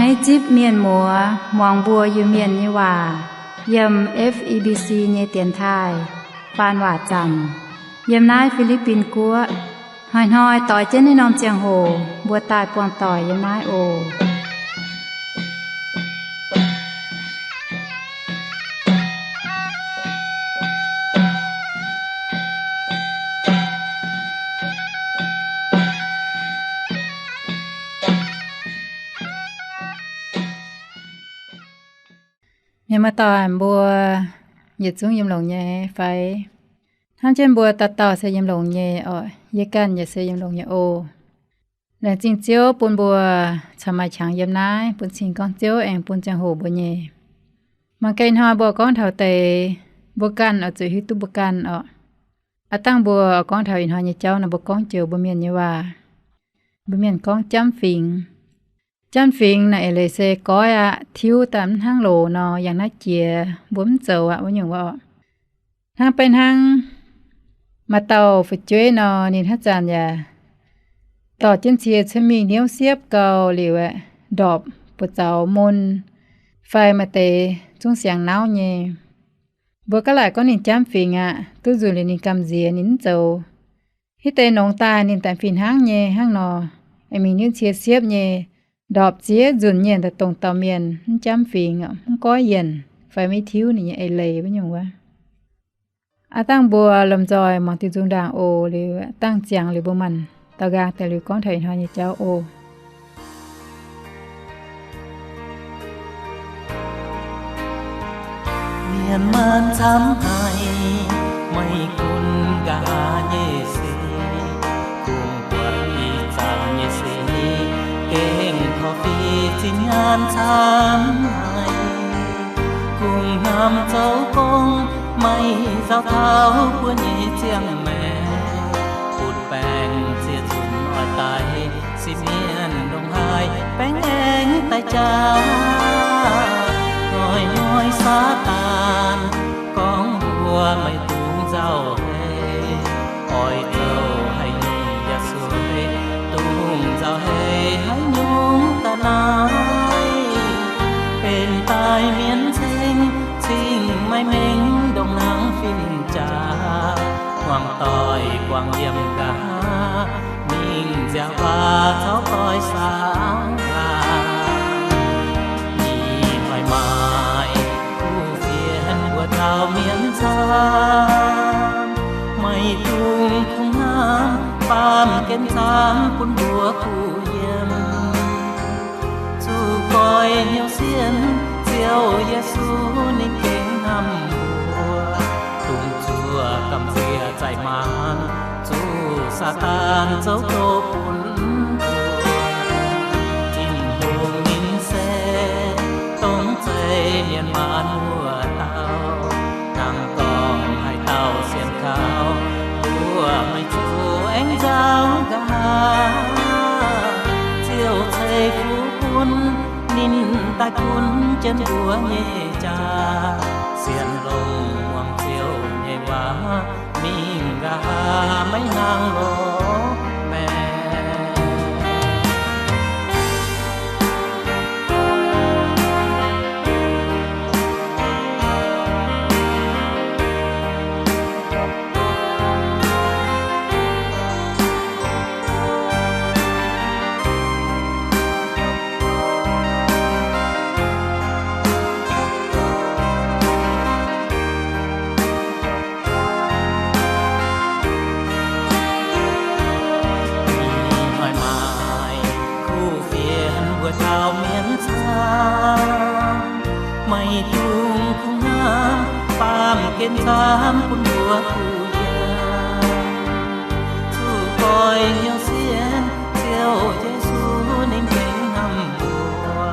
Naaiv zipv mienh muoz muangx mbuo Iu-Mienh nyei waac yiem F E B C nyei dienx taaih faan waac zanc yiem naaiv Fi^li^bin Guoqv. Hnoi-hnoi doix jienv naaiv norm ziangh hoc mbuo daaih buangh doic yiem naaiv oc. Mienh muoz-doic mbuo yietc zungv yiem longx nyei fai? Hnangv jienv mbuo dauh dauh se yiem longx nyei oc. Yie ganh yaac se yiem longx nyei oc. Laengz zingh Ziouv bun mbuo caux maaih qangx yiem naaiv bun cing gorngv Ziouv aengx bun ziangh hoc mbuo nyei. Mangc gaax ih hnoi mbuo gorngv taux deix, mbuo ganh oix zuqc hiuv duqv mbuo ganh oc. Aav dangh mbuo gorngv taux ih hnoi nyei jauv nor, mbuo gorngv joux mbuo mienh nyei waac. Mbuo mienh gorngv jamv fingx. Jamv fingx naaic eix leiz se goiv aqv, tiuv daaih mv hnangv loz nor, yangh naaiv jiex mbuo mv zoux aqv wuov nyungc wuov oc. Hnangv beiv hnangv maaih dauh fu'jueiv nor, ninh haaix zanc yaac dorh jienv cie cuotv mingh hnyouv siepv gau liuz aeqv, ndorpc buoz zaux mun fai maaih deix zungv siangx nauv nyei. Mbuo gaav laaic gorngv ninh jamv fingx aqv, duqv nzunc liuz ninh gamh nziex ninh mv zoux. Hitv deix nongx daaih ninh daaih fih hnangv nyei hnangv nor, aengx mingh hnyouv cie siepv nyei, ndorpc ziex nzunc nyei daaih dongh dauh mienh mv jamv fingx, mv goiv yienc fai maiv tiuv ninh nyei eix leiz wuov nyungc wuov. Aav dangh mbuo lomh nzoih muangx diuh nzung ndaangc oc. Liuz dangh ziangx liuz mbuo maanc daux nqaang daaih liuz gorngv taux ih hnoi nyei jauv oc. Mienh maanh camv haic, meih gunv nqa'haav nyei sic, kungx buatc ih zanc nyei sic, gengh korv-fiqv zinh nyaanh camv haic. Kungx hnamv zoux gong, meih nzaaux taux buo nyei ziangh maengc, butv baengc ziex nzunc oix daic, sipv mienh ndongc haaix baengh aengx daaih jaax. Hnoi-hnoi Saadaan gorngv mbuox meih dungx nzauh heix, oix zoux haaix nyungc yaac sueix, dungx nzauh heix haaix nyungc ga'naaiv. Benx daaih mienh ceng, cing maiv mengh ndongc hnaangx fin-jaax, muangx doic guangc yiem nqa'haav, mingh nziaauc waac caux doix saangv laangc. Ih hnoi maaih kuv fienx mbuox taux mienh camv, meih dungx kungx hnamv, baamh gen camv bun mbuo kuh yiem. Zuqc goiv hnyouv sienx Ziouv Yesu, ninh gengh hnamv mbuo. Dungx zuoqc gamh nziex zaih maanc, zuqc Saadaan zoux doz bun mbuo. Tin-Hungh ninh se dongh zeiz mienh maanc wuov dauh, hnangv gorngv haaix dauh sienx kaux, mbuo maiv zuqc aengx nzauh nqa'haav. Ziouv ceix fuqv bun ninh daaih gunv jienv mbuo nyei jaax. Sienx longx muangx Ziouv nyei waac, mingh nqa'haav maiv hnangv lorz maengc. Ih hnoi maaih kuv fienx mbuox taux mienh camv, meih dungx kungx hnamv, baamh gen camv bun mbuo kuh yiem. Zuqc goiv hnyouv sienx Ziouv Yesu, ninh gengh hnamv mbuo.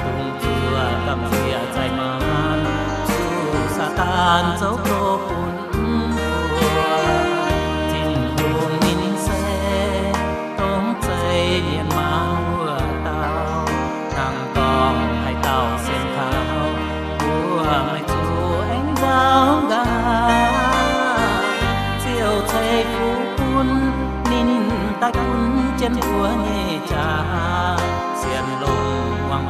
Dungx zuoqc gamh nziex zaih maanc, zuqc Saadaan zoux doz bun mbuo. Tin-Hungh ninh se dongh zeiz mienh maanc wuov dauh, hnangv gorngv haaix dauh sienx kaux, mbuo maiv zuqc aengx nzauh nqa'haav. Ziouv ceix fuqv bun ninh daaih gunv jienv mbuo nyei jaax. Sienx longx muangx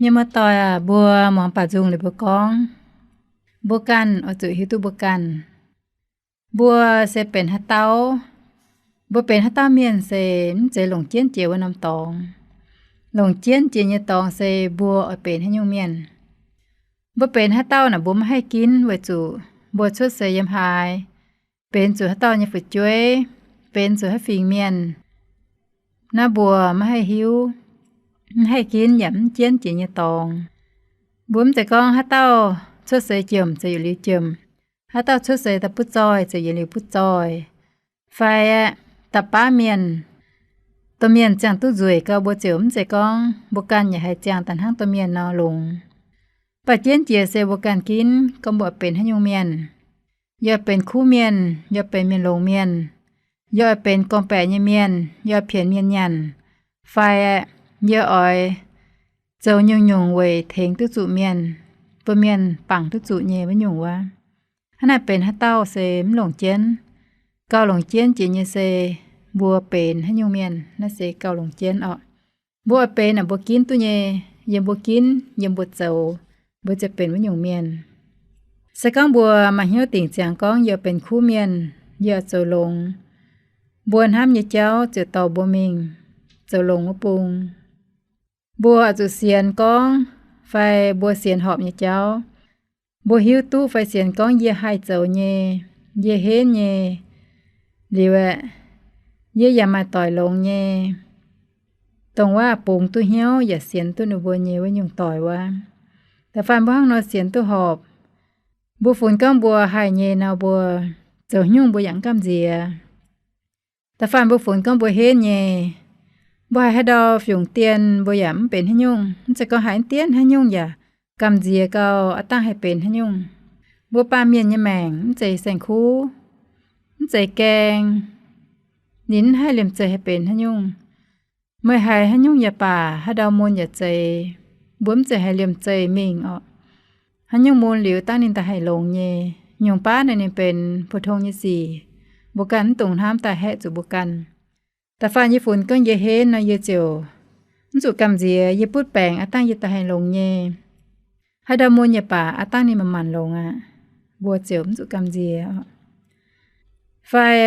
Mienh muoz-doic aac, mbuo muangx baac nzung liuz mbuo gorngv, mbuo ganh oix zuqc hiuv duqv mbuo ganh. Mbuo se benx haaix dauh? Mbuo benx haaix dauh mienh se mv zeiz longc jienv jiex wuov norm dorngx. Longc jienv jiex nyei dorngx se mbuo oix benx haaix nyungc mienh. Mbuo benx haaix dauh naaic mbuo maiv haih ginv weic zuqc mbuo cuotv seix yiem haaix, benx zuqc haaix dauh nyei fu'jueiv, benx zuqc haaix fingx mienh, naaiv mbuo maiv haih hiuv, mv haih ginv yaac mv jienv jiex nyei dorngx. Mbuo mv zeiz gorngv haaix dauh cuotv seix jomc ziouc yietc liuz jomc, haaix dauh cuotv seix daaih butv zoih ziouc yietc liuz butv zoih, fai aeqv, da'baav mienh, domh mienh ziangh duqv nzueic gau mbuo ziouc mv zeiz gorngv mbuo ganh yaac haih ziangh daaih hnangv domh mienh nor longx. Mv baac jienv jiex se mbuo ganh ginv gorngv mbuo benx haaix nyungc mienh. Yie benx kuv mienh, yie benx mienh longx mienh, yie oix benx gorngv-baeqc nyei mienh, yie oix pienx mienh nyanc, fai yie oix zoux nyungc-nyungc weic tengx duqv zuqc mienh, bun mienh bangc duqv zuqc nyei wuov nyungc wuov. Hnangv naaiv benx haaix dauh se mv longc jienv. Gauh longc jienv jiex nyei se mbuo benx haaix nyungc mienh, naaiv se gauh longc jienv orqc. Mbuo oix benx naaic mbuo ginv duqv nyei, yiem mbuo ginv, yiem mbuo zoux, mbuo ziouc benx wuov nyungc mienh. Se gorngv mbuo maaih hnyouv dingc ziangx gorngv yie benx kuv mienh, yie zoux longx, mbuo hnamv nyei jauv ziouc dorh mbuo mingh zoux longx wuov bung. Mbuo oix zuqc sienx gorngv fai mbuo sienx horpc nyei jauv. Mbuo hiuv duqv fai sienx gorngv yie haih zoux nyei, yie henv nyei, liuz aeqv, yie yaac maaih doic longx nyei, dongh waac bungx duqv hnyouv yaac sienx duqv ninh mbuo nyei wuov nyungc doic wuov. Da'faanh mbuo hnangv nor sienx duqv horpc, mbuo funx gorngv mbuo haih nyei nor, mbuo zoux haaix nyungc mbuo yaac mv gamh nziex. Da'faanh mbuo funx gorngv mbuo henv nyei, mbuo haiz haaix ndau fiungc dien mbuo yaac mv benx haaix nyungc. Mv zeiz gorngv haiz mv dien haaix nyungc yaac gamh nziex gau, aav dangh haih benx haaix nyungc. Mbuo baamh mienh nyei maengc mv zeiz saeng-kuv, mv zeiz gaeng, ninh mv haih liemh zeih haih benx haaix nyungc. Meih haiz haaix nyungc yaac baac, haaix ndau mun yaac zeiz, mbuo mv zeiz haiz liemh zeih mingh orqc. Haaix nyungc mun liuz dangh ninh daaih haih longx nyei. Nyungc baav naaiv ninh benx pou-tong nyei sic, mbuo ganh mv dungx hnamv daaih haeqv zuqc mbuo ganh. Da'faanh yie funx gorngv yie henv nor, yie ziouc mv zuqc gamh nziex. Yie butv baengc aav dangh yie daaih haih longx nyei. Haaix ndau mun yaac baac, aav dangh ninh manc-manc longx aqv, mbuo ziouc mv zuqc gamh nziex. Fai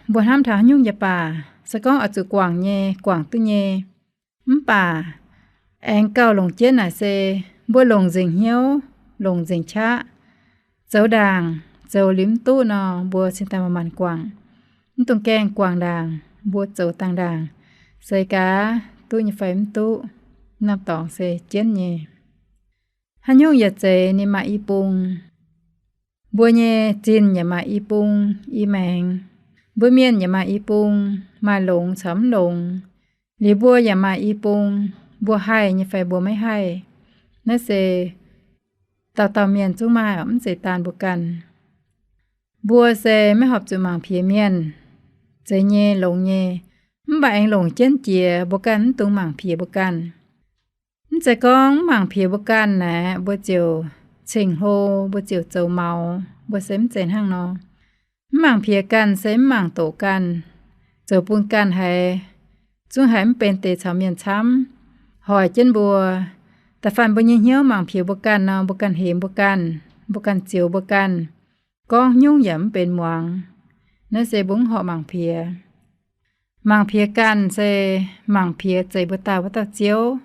mbuo hnamv taux haaix nyungc yaac baac, se gorngv oix zuqc guangc nyei, guangc duqv nyei. Mv baac aengx gauh longc jienv naaic se mbuo longc nzengc hnyouv, longc nzengc qaqv, zoux ndaangc, zoux liuz mv duqv nor, mbuo cingx daaih manc-manc guangc. Mv dungx gaengh guangc ndaangc, mbuo zoux dangh ndaangc, se gaax duqv nyei fai mv duqv. Norm dorngx se jienv nyei. Haaix nyungc yaac zeiz ninh maaih i bung. Mbuo nyei zinh yaac maaih i bung, i maengx. Mbuo mienh yaac maaih i bung, maaih longx caux mv longx. Liuz mbuo yaac maaih i bung, mbuo haih nyei fai mbuo maiv haih. Naaiv se dauh dauh mienh zungv maaih, mv zeiz daan mbuo ganh. Mbuo se maiv horpc zuqc mangc piex mienh. Zeiz nyei, longx nyei. Mv baac aengx longc jienv jiex, mbuo ganh mv dungx mangc piex mbuo ganh. Mv zeiz gorngv mv mangc piex mbuo ganh naaic, mbuo ziouc ceng-hlo, mbuo ziouc zoux maux, mbuo se mv zeiz hnangv nor. Mv mangc piex ganh se mv mangc doqc ganh, zoux bun ganh haiz zungv haiz mv benx deix caux mienh camv, hoic jienv mbuo. Da'faanh mbuo nyei hnyouv mangc piex mbuo ganh nor, mbuo ganh hemx mbuo ganh, mbuo ganh zioux mbuo ganh, gorngv nyungc yaac mv benx muangx. Naaiv se mbuo mv horpc mangc piex. Mangc piex ganh se mangc piex zeix mbuo daaih wuov dauh Ziouv,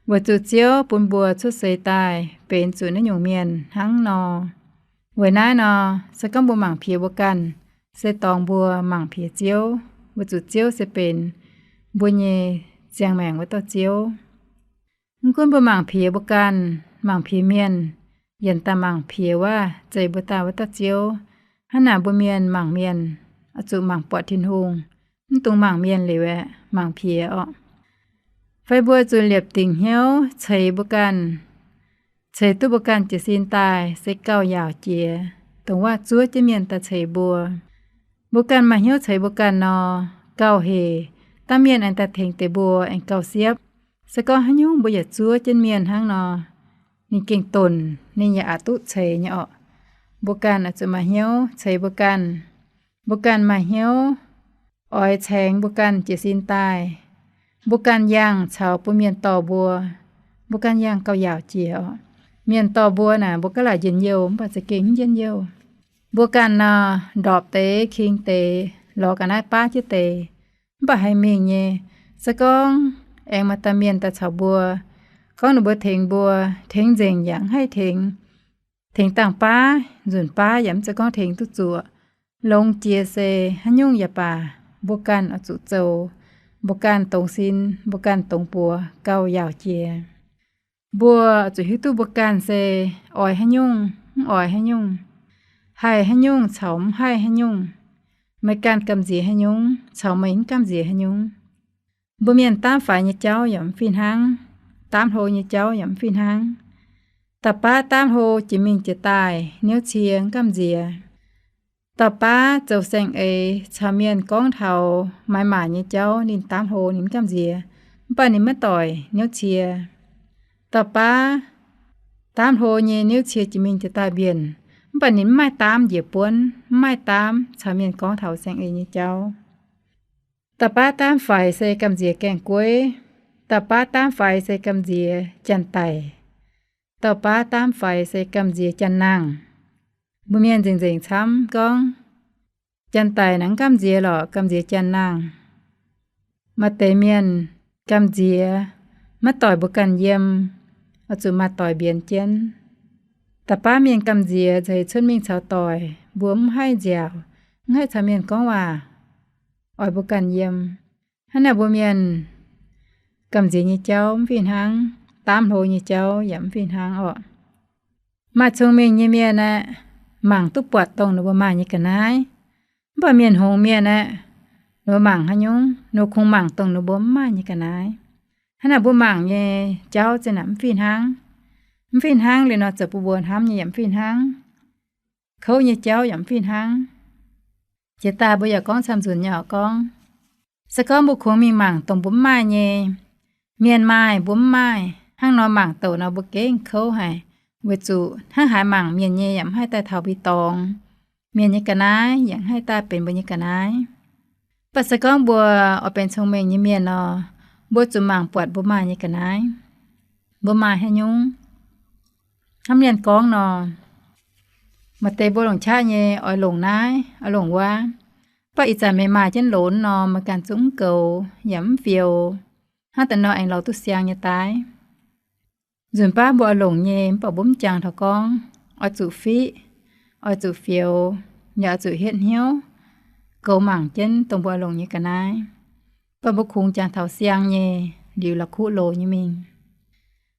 weic zuqc Ziouv bun mbuo cuotv seix daaih benx zuqc naaiv nyungc mienh hnangv nor. Weic naaiv nor, se gorngv mbuo mangc piex mbuo ganh, se dorngx mbuo mangc piex Ziouv, weic zuqc Ziouv se benx mbuo nyei ziangh maengc wuov dauh Ziouv. Mv gunv mbuo mangc piex mbuo ganh, mangc piex mienh, yaac daaih mangc piex wuov zeix mbuo daaih wuov dauh Ziouv. Hnangv naaic mbuo mienh mangc mienh, oix zuqc mangc buatc Tin-Hungh, mv dungx mangc mienh liuz aeqv, mangc piex orqc. Fai mbuo zuqc liepc dingc hnyouv ceix mbuo ganh, ceix duqv mbuo ganh jiez sin daaih se gauh yaauc jiex dongh waac zuov jienv mienh daaih ceix mbuo. Mbuo ganh maaih hnyouv ceix mbuo ganh nor, gauh hec, dangh mienh aengx daaih tengx deix mbuo aengx gauh siepv. Se gorngv haaix nyungc mbuo yaac zuov jienv mienh hnangv nor, ninh gengh donc, ninh yaac aqc duqv ceix nyei orqc. Mbuo ganh oix zuqc maaih hnyouv ceix mbuo ganh. Mbuo ganh maaih hnyouv oix caengx mbuo ganh jiez sin daaih. Mbuo ganh yangh caux bun mienh dorh mbuo, Mbuo ganh yangh gauh yaauc jiex oc. Mienh dorh mbuo naaic, mbuo gaav laaic njien-youh mv baac za'gengh mv njien-youh. Mbuo ganh nor, ndorpc deix, king deix, lorz ga'naaiv baav jienv deix, mv baac haih mingh nyei. Se gorngv aengx maaih dauh mienh daaih caux mbuo, gorngv ninh mbuo tengx mbuo, tengx nzengc yaac mv haih tengx, tengx dangh baav, nzunc baav yaac mv zeiz gorngv tengx duqv zuoqc. Longx jiex se haaix nyungc yaac baac, mbuo ganh oix zuqc zoux, mbuo ganh dongz sin, mbuo ganh dongz buoz gauh yaauc jiex. Mbuo oix zuqc hiuv duqv mbuo ganh se oix haaix nyungc, mv oix haaix nyungc, haih haaix nyungc caux mv haih haaix nyungc. Meih ganh gamh nziex haaix nyungc caux meih mv gamh nziex haaix nyungc. Mbuo mienh daamv faix nyei jauv yaac mv fih hnangv, daamv hlo nyei jauv yaac mv fih hnangv. Dauh baav daamv hlo jiex mingh jiex daaih niouv cie mv gamh nziex. Dauh baav zoux saeng-eix caux mienh gorngv taux maaiz maaic nyei jauv ninh daamv hlo ninh mv gamh nziex, mv baac ninh maiv doic niouv cie. Dauh baav daamv hlo nyei niouv cie jiex mingh jiex daaih mbienc, mv baac ninh mv maaih daamv njiec buonv, mv maaih daamv caux mienh gorngv taux saeng-eix nyei jauv. Dauh baav daamv faix se gamh nziex gaengh gueiv. Dauh baav daamv faix se gamh nziex janx-daic. Dauh baav daamv faix se gamh nziex janx-nangh. Mbuo mienh nzengc-nzengc camv gorngv, janx-daic naaic mv gamh nziex lorqc, gamh nziex janx-nangh. Maaih deix mienh gamh nziex maiv doic mbuo ganh yiem, oix zuqc maaih doic mbienx jienv. Dauh baav mienh gamh nziex nzeix cuotv mingh caux doic, mbuo mv haih nziaauc, mv haih caux mienh gorngv waac, oix mbuo ganh yiem. Hnangv naaic mbuo mienh gamh nziex nyei jauv mv fih hnangv, daamv hlo nyei jauv yaac mv fih hnangv orqc. Maaih cong-mengh nyei mienh aeqv, mangc duqv buatc dongh ninh mbuo maaih nyei ga'naaiv. Mv baac mienh hngongx mienh aeqv, ninh mbuo mangc haaix nyungc, ninh mbuo kungx mangc dongh ninh mbuo mv maaih nyei ga'naaiv. Hnangv naaic mbuo mangc nyei jauv zinh naaic mv fih hnangv. Mv fih hnangv liuz nor, zoux bun mbuo hnamv nyei yaac mv fih hnangv, kouv nyei jauv yaac mv fih hnangv. Jiex daaih mbuo yaac gorngv camv-nzunc nyei oc, gorngv, se gorngv mbuo kungx mingh mangc dongh mbuo mv maaih nyei, mienh maaih mbuo mv maaih, hnangv nor mangc douc nor mbuo gengh kouv haic, weic zuqc hnangv haaix mangc mienh nyei yaac mv haih daaih taux mbuo dorngx. Mienh nyei ga'naaiv yaac mv haih daaih benx mbuo nyei ga'naaiv. Mv baac se gorngv mbuo oix benx cong-mengh nyei mienh nor, mbuo zuqc mangc buatc mbuo maaih nyei ga'naaiv, mbuo maaih haaix nyungc. Hnamv mienh gorngv nor, maaih deix mbuo longc qaqv nyei oix longc naaiv, oix longc wuov. Mv baac ih zanc meih maaih jienv lonx nor, meih ganh zungv mv goux yaac mv fioux, hnangv da'nor aengx lorz duqv siang nyei daaih. Nzunc baav mbuo oix longc nyei, mv baac mbuo mv jangx taux gorngv oix zuqc fiqv, oix zuqc fioux, yaac oix zuqc hietv hnyouv goux mangc jienv dongh mbuo oix longc nyei ga'naaiv. Mv baac mbuo kungx jangx taux siang nyei, liuz la'kuqv loz nyei mingh.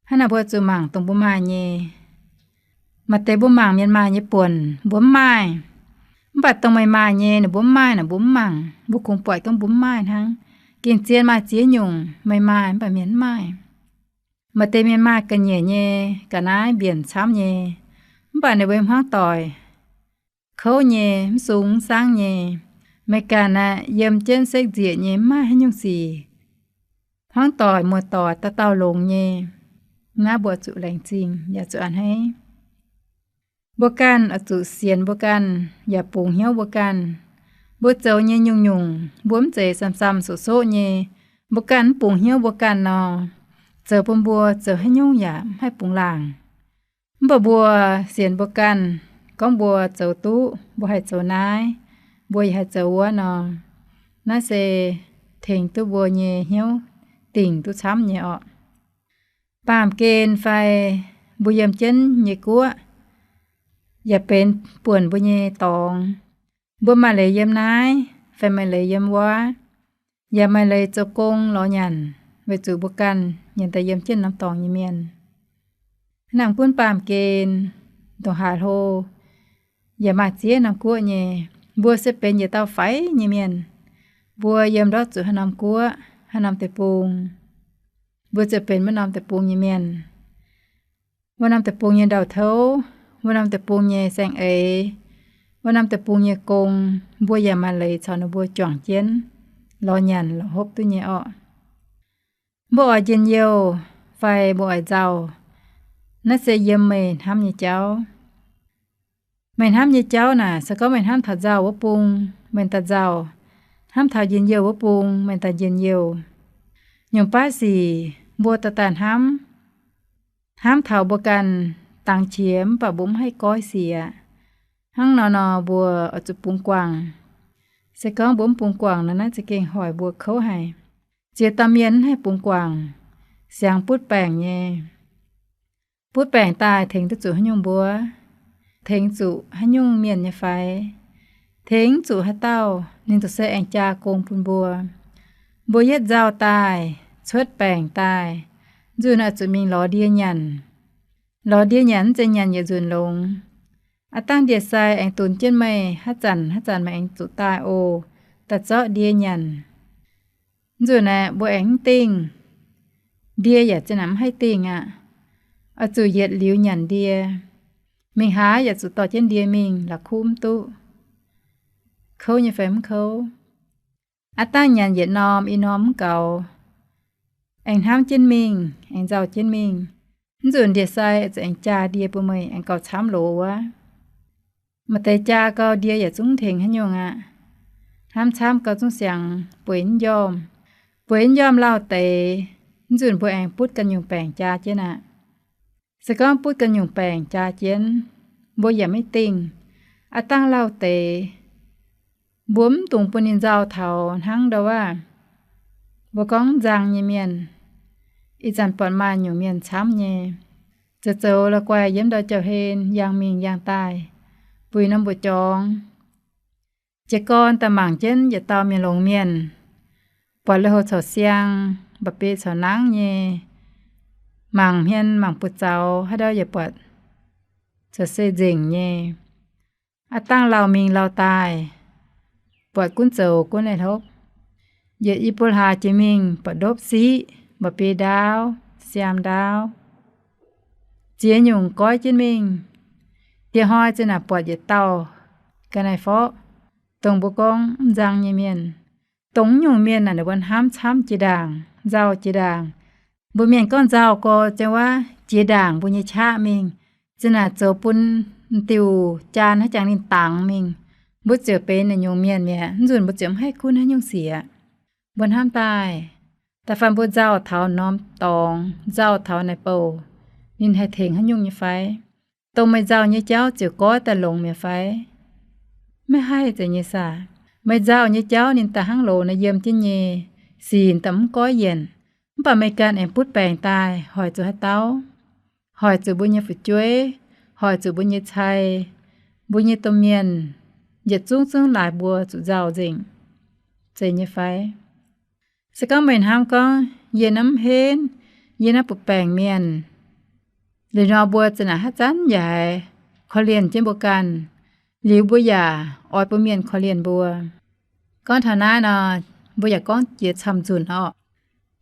Hnangv naaic mbuo zuqc mangc dongh mbuo maaih nyei. Maaih deix mbuo mangc mienh maaih nyei buonc mbuo mv maaih. Mv baac dongh meih maaih nyei ninh mbuo mv maaih naaic mbuo mv mangc, mbuo kungx buatc gorngv mbuo mv maaih hnangv. Gengh zien maaih ziex nyungc meih maaih mv baac mienh mv maaih. Maaih deix mienh maaih ga'nyiec nyei, ga'naaiv mbienc camv nyei, mv baac ninh mbuo hmuangv doic kouv nyei, mv sung mv saangv nyei. Meih ganh aeqv, yiem jienv sekv nzieqc nyei, mv maaih haaix nyungc sic. Hmuangv doic muoz-doic dauh dauh longx nyei. Naaiv mbuo zuqc laengz zingh yaac zuqc a'hneiv. Mbuo ganh oix zuqc sienx mbuo ganh, yaac bungx hnyouv mbuo ganh. Mbuo zoux nyei nyungc-nyungc mbuo mv zeiz samh-samh soqv-soqv nyei. Mbuo ganh mv bungx hnyouv mbuo ganh nor, zoux bun mbuo zoux haaix nyungc yaac mv haih bungx laangc. Mv baac mbuo sienx mbuo ganh, gorngv mbuo zoux duqv, mbuo haih zoux naaiv, mbuo yaac haih zoux wuov nor, naaiv se tengx duqv mbuo nyei hnyouv dingc duqv camv nyei orqc. Baamh gen fai mbuo yiem jienv nyei guoqv yaac benx buonc mbuo nyei dorngx. Mbuo maaih leiz yiem naaiv fai maaih leiz yiem wuov, yaac maaih leiz zoux gong lorz nyanc, weic zuqc mbuo ganh nyanc daaih yiem jienv norm dorngx nyei mienh. Hnangv gunv baamh gen, ndongc haaix hlo, yaac maaih ziex norm guoqv nyei. Mbuo se benx yietc dauh faix nyei mienh. Mbuo yiem ndortv zuqc haaix norm guoqv, haaix norm deic-bung, mbuo ziouc benx wuov norm deic-bung nyei mienh. Wuov norm deic-bung nyei ndau-touv, wuov norm deic-bung nyei saeng-eix, wuov norm deic-bung nyei gong, mbuo yaac maaih leiz caux ninh mbuo juangc jienv lorz nyanc lorz hopv duqv nyei orqc. Mbuo oix njien-youh fai mbuo oix nzauh, naaiv se yiem meih hnamv nyei jauv. Meih hnamv nyei jauv naaic, se gorngv meih hnamv taux nzauh wuov bung, meih daaih nzauh. Hnamv taux njien-youh wuov bung, meih daaih njien-youh. Nyungc baav sic mbuo daaih daaih hnamv, Hnamv taux mbuo ganh dangx qiex mv baac mbuo mv haih goiv sic aqv. Hnangv nor nor mbuo oix zuqc bungx guangc. Se gorngv mbuo mv bungx guangc nor, naaiv za'gengh hoic mbuo kouv haic. Ziex dauh mienh mv haih bungx guangc, siangx butv baengc nyei. Butv baengc daaih tengx duqv zuqc haaix nyungc mbuo? Tengx zuqc haaix nyungc mienh nyei fai? Tengx zuqc haaix dauh, ninh ziouc se aengx jaa gong bun mbuo. Mbuo yietv nzauh daaih, cuotv baengc daaih, nzunc oix zuqc mingh lorz ndie nyanc. Lorz ndie nyanc mv zeiz nyanc yietc nzunc longx. Aav dangh ndie-sai aengx dunx jienv meih, haaix zanc haaix zanc meih aengx zuqc daaih oc, daaih zorqv ndie nyanc. Nzunc aeqv, mbuo aengx mv dingh. Ndie yaac zinh naaic mv haih dingh aqv. Oix zuqc yietc liuz nyanc ndie. Mingh haaix yaac zuqc dorh jienv ndie mingh, la'kuqv mv duqv. Kouv nyei fai mv kouv? Aav dangh nyanc yietc norm i norm mv gaux, aengx hnamv jienv mingh, aengx nzauh jienv mingh. Mv nzunc ndie-sai zuqc aengx jaa ndie bun meih aengx gauh camv loz wuov. Maaih deix jaa gau ndie yaac zungv tengx haaix nyungc aqv. Hnamv camv gau zungv siangx bueix mv njormh. Bueix mv njormh lauh deix, mv nzunc mbuo aengx butv ganh nyungc baengc jaa jienv aqv. Se gorngv butv ganh nyungc baengc jaa jienv, mbuo yaac maiv dingh. Aav dangh lauh deix, mbuo mv dungx bun ninh nzauh taux hnangv ndau wuov mbuo gorngv nzang nyei mienh. Ih zanc buatc maaih nyungc mienh camv nyei, zoux zoux la'guaih yiem ndau jauv-hlen yangh mingh yangh daaih, buix norm mbu'jorngx. Jiez gorn daaih mangc jienv yietc dauh mienh longx mienh, buatc lui-houx corc siang, mba'biei corc nangv nyei, mangc hmien mangc buoz-zaux haaix ndau yaac buatc corc se nzengc nyei. Aav dangh lauh mingh lauh daaih, buatc gunv zoux gunv laih hlopv. Yietc i buo hlaax jiex mingh buatc ndopv siqv, mba'biei ndaauv, siaam ndaauv, ziex nyungc goiv jienv mingh. Diex hnoi zinh naaic buatc yietc dauh ga'naaiv-forv, dongh mbuo gorngv mv nzang nyei mienh. Dongh nyungc mienh naaic ninh mbuo hnamv camv jiex ndaangc, nzauh jiex ndaangc. Mbuo mienh gorngv nzauh gorx, ziouc wuov jiex ndaangc mbuo nyei qaqv mingh. Zinh naaic zoux bun diuh jaan haaix jangx ninh dangx mingh. Mbuo ziouc benx naaic nyungc mienh mi'aqv. Mv nzunc mbuo ziouc mv haih gunv haaix nyungc sic aqv. Mbuo hnamv daaih, da'faanh mbuo nzauh taux norm dorngx, nzauh taux naaic bouc, ninh haih tengx haaix nyungc nyei fai? Dongh meih nzauh nyei jauv ziouc goiv daaih longx mi'aqv fai? Maiv haih zeiz nyei saah. Meih nzauh nyei jauv ninh daaih hnangv loz nor yiem jienv nyei, sic daaih mv goiv yienc. Mv baac meih ganh aengx butv baengc daaih hoic zuqc haaix dauh? Hoic zuqc mbuo nyei fu'jueiv, hoic zuqc mbuo nyei cai, mbuo nyei domh mienh, yietc zungv zungv laaix mbuo zuqc nzauh nzengc. Zeiz nyei fai? Se gorngv meih hnamv gorngv, yie naaiv mv henv, yie naaiv butv baengc mienh, liuz nor mbuo zinh naaic haaix zanc yaac haiz korv-lienh jienv mbuo ganh, liuz mbuo yaac oix bun mienh korv-lienh mbuo. Gorngv taux naaiv nor, mbuo yaac gorngv jiex camv nzunc orqc.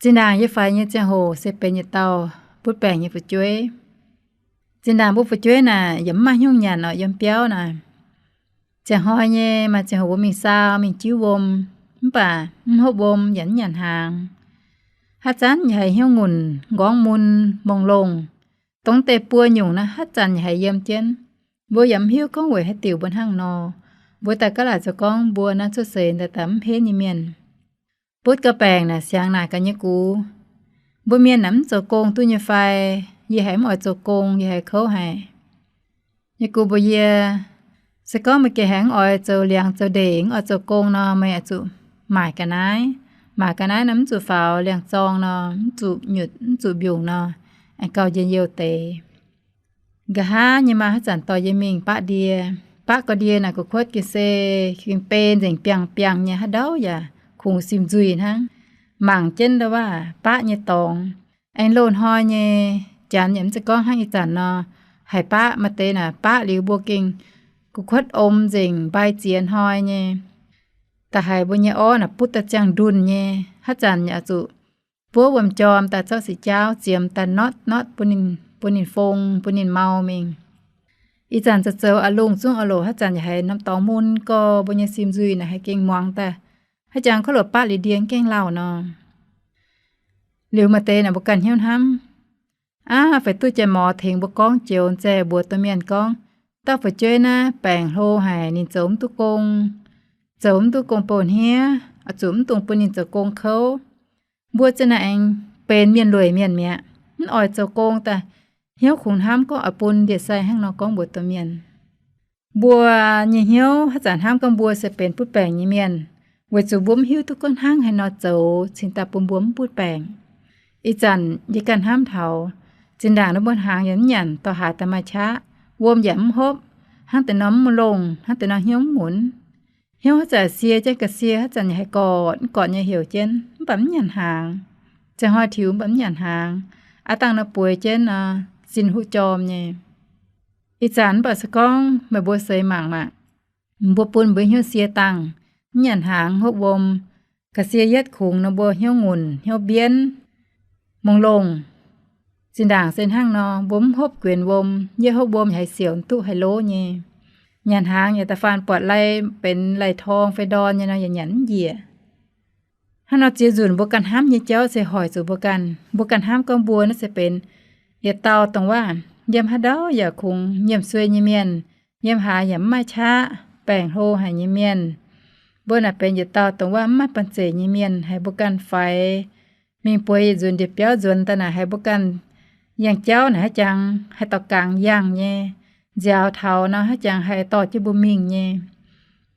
Zinh ndaangc yie faix nyei ziangh hoc se benx yietc dauh butv baengc nyei fu'jueiv. Zinh ndaangc mbuo fu'jueiv naaic yaac mv maaih hnyouv nyanc orqc, yiem biauv naaic. Ziangh hnoi nyei maaih ziangh hoc mbuo mingh saau, mingh jiuv wuom, mv baac mv hopv wuom yaac mv nyanc hnaangx. Haaix zanc yaac haiz hnyouv ngunc nqorngv mun mongh longh. Dongh deix buo nyungc naaiv haaix zanc yaac haiz yiem jienv. Mbuo yaac mv hiuv gorngv weic haaix diuc mbuo hnangv nor. Mbuo daaih gaav laaic zoux gorngv mbuo naaiv cuotv seix daaih daaih mv henv nyei mienh. Butv gau baengc naaic siangx naaic gaax nyei gux, mbuo mienh naaic mv zoux gong duqv nyei fai? Yie haiz mv oix zoux gong, yie haiz kouv haic. Nyei gux mbuox yie, se gorngv meih gengh haiz mv oix zoux liangx zoux ndeic, mv oix zoux gong nor, meih oix zuqc maaic ga'naaiv. Maaic ga'naaiv nor mv zuqc faaux liangx-zorng nor, mv zuqc nyutc, mv zuqc mbiungc nor, aengx gauh njien-youh deix. Nqa'haav nyei maa haaix zanc dorh yie mingh baqv ndie. Baqv gau ndie naaic gu'kuotv gengh se gengh bei nzengc biangh biangh nyei, haaix ndau yaac kungx sim nzuih hnangv. Mangc jienv ndau wuov baqv nyei dorngx. Aengx loz-hnoi nyei janx yaac mv zeiz gorngv hnangv ih zanc nor, haiz baqv maaih deix naaic baqv liuz mbuo gengh gu'kuotv om nzengc mbai ziex hnoi nyei. Da'haiz mbuo nyei orv naaic butv daaih ziangh ndunh nyei, haaix zanc yaac zuqc buov wuom-jorm daaih zorqv siqv jaauv ziemx daaih notv notv bun ninh, bun ninh fong, bun ninh mau mingh. Ih zanc zoux zoux a'lungh zungv a'loc, haaix zanc yaac haiz norm dorngx mun gau, mbuo nyei sim nzuih naaic haiz gengh muangx daaih. Haaix jangx kov loc baqv liuz ndie gengh lauh nor. Liuz maaih deix naaic mbuo ganh hnyouv hnamv, aav, fai duqv jaa-morz tengx mbuo gorngv joux nzaih mbuox domh mienh gorngv, dauh fu'jueiv naaiv baengc hlo haic, ninh zoux mv duqv gong, zoux mv duqv gong bouh hniev, oix zuqc mv dungx bun ninh zoux gong kouv. Mbuo zinh naaic aengx benx mienh lueic mienh mi'aqv, mv oix zoux gong daaih. Hnyouv kungx hnamv gorngv oix bun ndie-sai hnangv nor gorngv mbuox domh mienh. Mbuo nyei hnyouv haaix zanc hnamv gorngv mbuo se benx butv baengc nyei mienh, weic zuqc mbuo mv hiuv duqv gorngv hnangv haaix nor zoux cingx daaih bun mbuo mv butv baengc. Ih zanc yie ganh hnamv taux, zinh ndaangc nor mbuo hnaangx yaac mv nyanc, dorh haaix daaih maaih qaqv, wuom yaac mv hopv, hnangv deix nor mv longh, hnangv deix nor hnyouv mv munx. Hnyouv haaix zanc sie jienv ga'sie, haaix zanc yaac haih gortv, mv gortv nyei heuc jienv, mv baac mv nyanc hnaangx. Ziangh hnoi tiux mv baac mv nyanc hnaangx. Aav dangh nor bueix jienv nor, zinh huv jorm nyei. Ih zanc mv baac se gorngv meih mbuo seix mangc maah, mbuo bun mbuo hnyouv sie dangh, mv nyanc hnaangx, hopv wuom, ga'sie yietv kungx nor mbuo hnyouv ngunc, hnyouv mbienv, mungx longh. Zinh ndaangc se hnangv nor, mbuo mv hopv guenx wuom, yie hopv wuom yaac haiz siouc, mv duqv haih lov nyei. Nyanc hnaangx yaac da'faanh buatc lai benx lai-torng fai ndorn nyei nor yaac nyanc mv njiec. Hnangv nor ziex nzunc mbuo ganh hnamv nyei jauv se hoic zuqc mbuo ganh. Mbuo ganh hnamv gorngv mbuo naaiv se benx yietc dauh dongh waav, yiem haaix ndau yaac kungx nyiemc suei nyei mienh, yiem haaix yaac mv maaih qaqv, baengc hlo haic nyei mienh. Mbuo naaic benx yietc dauh dongh waav mv maaih banh zeic nyei mienh, haiz mbuo ganh faix mingh bueix yietc nzunc ndie-biauv nzuonx daaih naaic, haiz mbuo ganh yangh jauv naaic haaix jangx haih dorh gangx yangh nyei, nziaaux taux nor haaix jangx haih dorh jienv mbuo mingh nyei.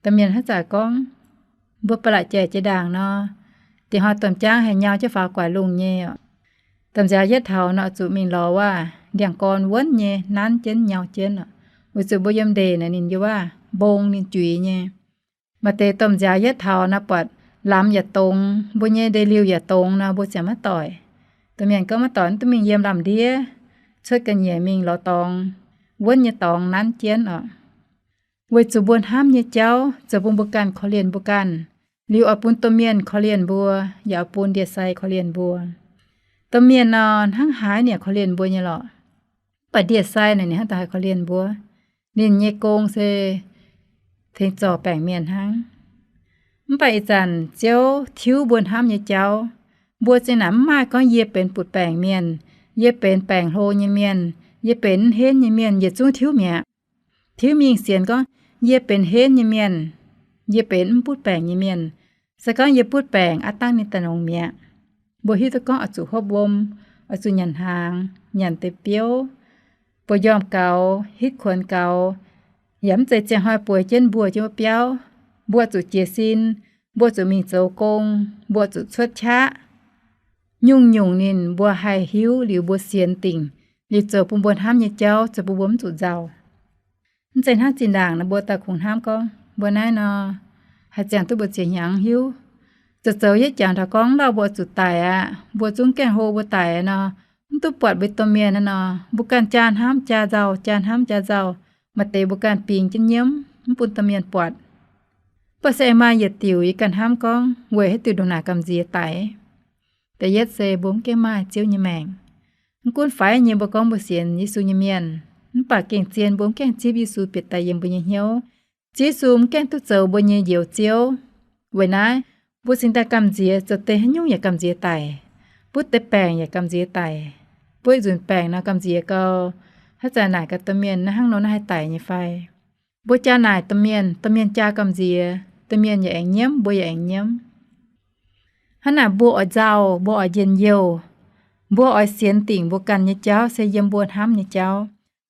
Domh mienh haaix zanc gorngv, mbuo ba'laqc jaic jiex ndaangc nor, diex hnoi domh jaangv haih nyau jienv faaux guaax lungh nyei oc. Domh nziaaux yietv taux nor zuqc mingh lorz waav-ndiangx-gorn wuonv nyei nanv jienv nyau jienv oc. Weic zuqc mbuo yiem ndeic naaic ninh yiem waav mbong ninh juix nyei. Maaih deix domh nziaaux yietv taux nor buatc lamz yaac dongz, mbuo nyei ndeic-liuh yaac dongz nor mbuo ziouc maiv doic. Domh mienh gorngv maiv doic mv duqv mingh yiem lamh ndiev, cuotv ga'nyiec mingh lorz dorngx, wuonv nyei dorngx nanv jienv oc. Weic zuqc mbuo hnamv nyei jauv zoux bun mbuo ganh korv-lienh mbuo ganh, liuz oix bun domh mienh korv-lienh mbuo, yaac oix bun ndie-sai korv-lienh mbuo. Domh mienh nor hnangv haaix ninh yaac korv-lienh mbuo nyei lorqc. Mv baac ndie-sai naaic ninh hnangv daaih haih korv-lienh mbuo. Ninh nyei gong se tengx zorc baengc mienh hnangv. Mv baac ih zanc Ziouv tiuv mbuo hnamv nyei jauv, mbuo zinh naaic mv maaih gorngv yie benx butv-baengc mienh, yie benx baengc hlo nyei mienh, yie benx mv henv nyei mienh, yietc zungv tiuv mi'aqv. Tiuv mingh sienx gorngv yie benx henv nyei mienh, yie benx mv butv-baengc nyei mienh. Se gorngv yie butv-baengc aqv, dangv ninh daaih longx mi'aqv. Mbuo hiuv duqv gorngv oix zuqc hopv wuom, oix zuqc nyanc hnaangx, nyanc deix biouv, bueix njormh gaux, hitv kuonx gaux, yaac mv zeiz ziangh hnoi bueix jienv mbuo jienv wuov biauv. Mbuo zuqc jiez sin, mbuo zuqc mingh zoux gong, mbuo zuqc cuotv qaqv. Nyungc-nyungc ninh mbuo haih hiuv liuz mbuo sienx dingc, liuz zoux bun mbuo hnamv nyei jauv, zoux bun mbuo mv zuqc nzauh. Mv zeiz hnangv zinh ndaangc nor mbuo daaih kungx hnamv gorngv mbuo naaiv nor, haih ziangh duqv mbu'ziex hnyangx hiuv. Zoux zoux yietv jangx taux gorngv lauh mbuo zuqc daic aqv, mbuo zungv gaengh hlo mbuo daic nor, mv duqv buatc mbuo domh mienh naaiv nor, mbuo ganh jaa hnamv jaa nzauh, jaa hnamv jaa nzauh. Maaih deix mbuo ganh bingx jienv nyiemv mv bun domh mienh buatc. Mv baac se aengx maaih yietc diuc yie ganh hnamv gorngv weic haaix diuc ndongc naaic gamh nziex daic. Da'yietv se mbuo mv gaengh maaih Ziouv nyei maengc. Mv gunv faix nyei mbuo gorngv mbuo sienx Yesu nyei mienh, mv baac gengh zien mbuo mv gaengh zipv Yesu bieqc daaih yiem mbuo nyei hnyouv. Ziouv Yesu mv gaengh duqv zoux mbuo nyei Njoux Ziouv. Weic naaiv, mbuo cingx daaih gamh nziex, zoux deix haaix nyungc yaac gamh nziex daic, butv deix baengc yaac gamh nziex daic. Butv ih nzunc baengc nor gamh nziex gau, haaix zanc naaic gaax domh mienh naaiv hnangv nor naaiv haih daic nyei fai? Mbuo jaa naaic domh mienh, domh mienh jaa gamh nziex, domh mienh yaac aengx nyiemv, mbuo yaac aengx nyiemv. Hnangv naaic mbuo oix nzauh, mbuo oix njien-youh, mbuo oix sienx dingc mbuo ganh nyei jauv se yiem mbuo hnamv nyei jauv.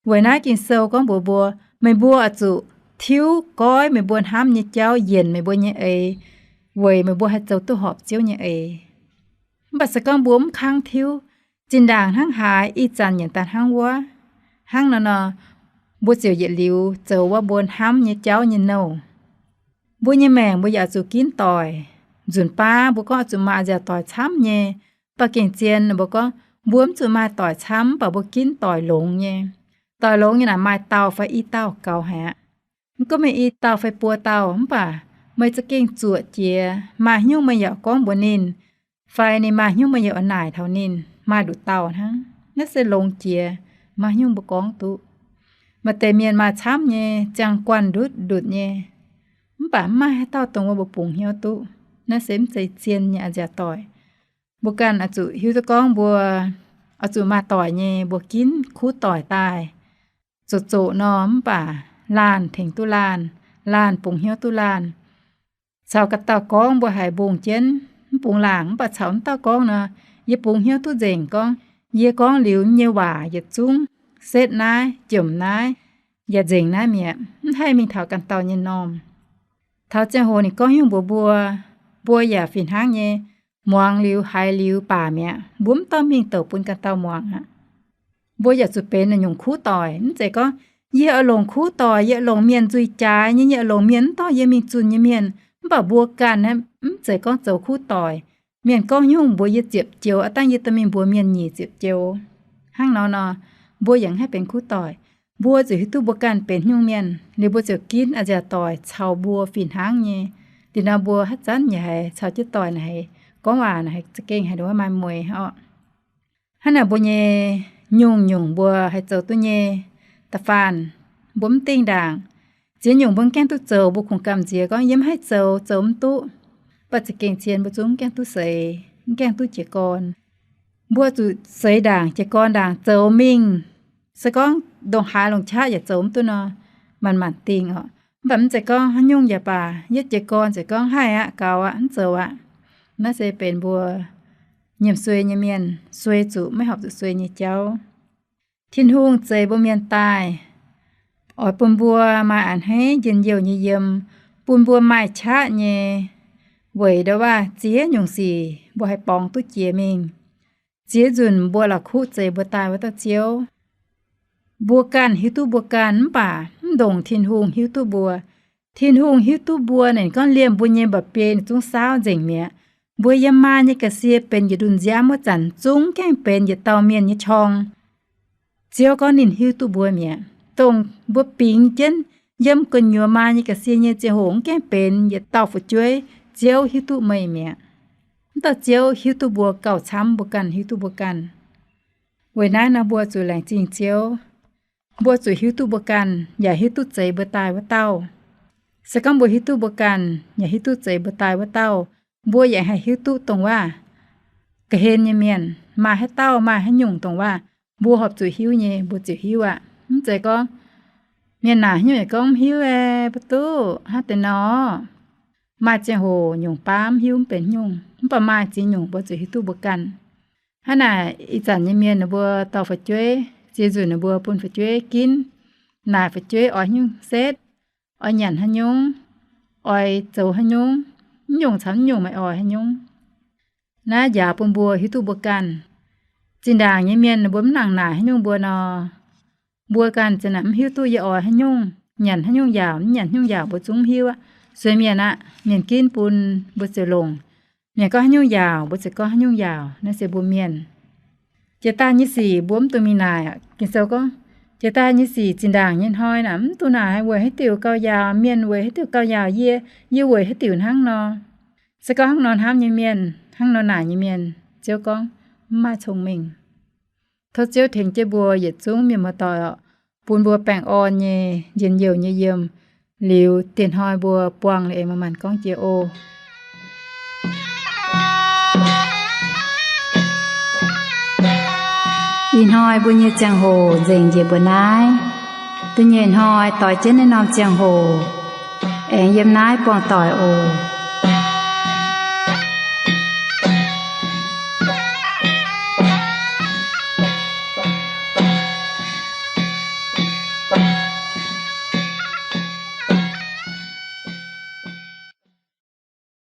Weic naaiv Ging-Sou gorngv mbuox mbuo, meih mbuo oix zuqc tiuv goiv meih mbuo hnamv nyei jauv yienc meih mbuo nyei eix, weic meih mbuo haih zoux duqv horpc Ziouv nyei eix. Mv baac se gorngv mbuo mv kangv tiuv, zinh ndaangc hnangv haaix ih zanc nyanc daaih hnangv wuov. Hnangv nor nor, mbuo ziouc yietc liuz zoux wuov mbuo hnamv nyei jauv nyei nouh. Mbuo nyei maengc mbuo yaac zuqc ginv doic. Nzunc baav mbuo gorngv oix zuqc maaih nziaauc doic camv nyei, mv baac gengh zien mbuo gorngv mbuo mv zuqc maaih doic camv, mv baac mbuo ginv doic longx nyei. Doic longx nyei naaic maaih dauh fai i dauh gaux haic aqv. Mv gunv meih i dauh fai buo dauh, mv baac meih za'gengh zuoqc jiex, maaih haaix nyungc meih yaac gorngv mbuox ninh, fai ninh maaih haaix nyungc meih yaac oix naaic taux ninh, maaih nduqc dauh hnangv. Naaiv se longx jiex, maaih haaix nyungc mbuo gorngv duqv. Maaih deix mienh maaih camv nyei, ziangh guanh ndutv ndutc nyei, mv baac mv maaih haaix dauh dongh wuov mbuo bungx hnyouv duqv. Naaiv se mv zeiz zien nyei a'nziaauc doic. Mbuo ganh oix zuqc hiuv duqv gorngv mbuo oix zuqc maaih doic nyei, mbuo ginv kuv doic daaih. Zoqc zoqc nor mv baac laanh tengx duqv laanh, laanh bungx hnyouv duqv laanh. Caux ga'dauh gorngv mbuo haiz mbungh jienv, mv bungx laangc, mv baac caux mv dauh gorngv nor, yie bungx hnyouv duqv nzengc gorngv, yie gorngv liuz nyei waac yietc zungv setv naaiv, jomc naaiv, yaac nzengc naaiv mi'aqv, mv haih mingh taux ganh dauh nyei normh. Taux ziangh hoc ninh gorngv nyungc mbuox mbuo, mbuo yaac fih hnangv nyei, muangx liuz haiz liuz baac mi'aqv, mbuo mv dorh mingh douc bun ganh dauh muangx aqv. Mbuo yaac zuqc benx naaiv nyungc kuv doic. Mv zeiz gorngv yie oix longc kuv doic, yie oix longc mienh nzuih jaaix nyei, yie oix longc mienh mv dorh yie mingh zunh nyei mienh. Mv baac mbuo ganh naaiv mv zeiz gorngv zoux kuv doic. Mienh gorngv nyungc mbuox yie ziepc joux, aav dangh yie dorh mingh mbuox mienh nyic ziepc joux. Hnangv nor nor, mbuo yaac mv haih benx kuv doic. Mbuo zuqc hiuv duqv mbuo ganh benx nyungc mienh liuz, mbuo ziouc ginv a'nziaauc doic caux mbuo fih hnangv nyei. Dih nor mbuo haaix zanc yaac haiz caux jienv doic naaic haiz gorngv waac naaic haiz za'gengh haiz ndongc wuov maaih mueiz orqc. Hnangv naaic mbuo nyei nyungc-nyungc mbuo haih zoux duqv nyei da'faanh, mbuo mv dingh ndaangc. Ziex nyungc mbuo mv gaengh duqv zoux, mbuo kungx gamh nziex gorngv yie mv haih zoux, zoux mv duqv. Mv baac za'gengh zien mbuo zungv mv gaengh duqv seix, mv gaengh duqv jiez gorn. Mbuo zuqc seix ndaangc, jiez gorn ndaangc zoux mingh. Se gorngv ndongc haaix longc qaqv yaac zoux mv duqv nor, manc-manc dingh orqc. Mv baac mv zeiz gorngv haaix nyungc yaac baac, yietv jiez gorn ziouc gorngv haih aqv, gaux aqv, mv zoux aqv. Naaiv se benx mbuo nyiemc suei nyei mienh, suei zuqc maiv horpc zuqc suei nyei jauv. Tin-Hungh zeix mbuo mienh daaih, oix bun mbuo maaih a'hneiv njien-youh nyei yiem, bun mbuo maaih qaqv nyei, weic ndau waac ziex nyungc sic mbuo haih borngz duqv jiex mingh. Ziex nzunc mbuo la'kuqv zeix mbuo daaih wuov dauh Ziouv. Mbuo ganh hiuv duqv mbuo ganh mv baac mv ndongc Tin-Hungh hiuv duqv mbuo. Tin-Hungh hiuv duqv mbuo, ninh gorngv liemh mbuo nyei mba'biei ninh zungv saauv nzengc mi'aqv. Mbuo yiem maa nyei ga'sie benx yietc ndunh nziaamv wuov zanc zungv gaengh benx yietc dauh mienh nyei qorng. Ziouv gorngv ninh hiuv duqv mbuo mi'aqv. Dongh mbuo bingx jienv yiem gu'nyuoz maa nyei ga'sie nyei ziangh hoc mv gaengh benx yietc dauh fu'jueiv, Ziouv hiuv duqv meih mi'aqv. Mv dauh Ziouv hiuv duqv mbuo gauh camv mbuo ganh hiuv duqv mbuo ganh. Weic naaiv nor mbuo zuqc laengz zingh Ziouv. Mbuo zuqc hiuv duqv mbuo ganh yaac hiuv duqv zeix mbuo daaih wuov dauh. Se gorngv mbuo hiuv duqv mbuo ganh yaac hiuv duqv zeix mbuo daaih wuov dauh, mbuo yaac haih hiuv duqv dongh waac ga'hlen nyei mienh maaih haaix dauh maaih haaix nyungc dongh waac mbuo horpc zuqc hiuv nyei, mbuo ziouc hiuv aqv. Mv zeiz gorngv mienh naaic haaix nyungc yaac gorngv mv hiuv, mv duqv hnangv deix nor. Maaih ziangh hoc nyungc baav mv hiuv mv benx nyungc, mv baac maaih ziex nyungc mbuo zuqc hiuv duqv mbuo ganh. Hnangv naaic ih zanc nyei mienh ninh mbuo dorh fu'jueiv, ziex nzunc ninh mbuo bun fu'jueiv ginv, naaic fu'jueiv oix haaix nyungc setv, oix nyanc haaix nyungc, oix zoux haaix nyungc, mv nyungc caux mv nyungc maaih oix haaix nyungc. Naaiv njaaux bun mbuo hiuv duqv mbuo ganh. Zinh ndaangc nyei mienh ninh mbuo mv nangc naaic haaix nyungc mbuo nor, mbuo ganh zinh ndaangc mv hiuv duqv yie oix haaix nyungc, nyanc haaix nyungc yaauc, mv nyanc haaix nyungc yaauc mbuo zungv mv hiuv aqv. Sueih mienh aqv, mienh ginv bun mbuo ziouc longc. Mienh gorngv haaix nyungc yaauc mbuo ziouc gorngv haaix nyungc yaauc. Naaiv se mbuo mienh jiex daaih nyei sic mbuo mv dungx mingh naaic aqv. Ging-Sou gorngv, jiex daaih nyei sic zinh ndaangc nyei hnoi naaic mv dungx naaic weic haaix diuc gauh yaauc, mienh weic haaix diuc gauh yaauc yie, yie weic haaix diuc hnangv nor. Se gorngv hnangv nor hnamv nyei mienh, hnangv nor naaic nyei mienh, Ziouv gorngv mv maaih cong-mengh. Tov Ziouv tengx jienv mbuo yietc zungv mienh muoz-doic oc, bun mbuo baengh orn nyei njien-youh nyei yiem, liuz dieh hnoi mbuo buangh liuz aengx maaih maanc gorngv jiex oc. Ih hnoi mbuo nyei ziangh hoc nzengc njiec mbuo naaiv. Da'nyeic hnoi doix jienv naaiv norm ziangh hoc aengx yiem naaiv buangh doic oc.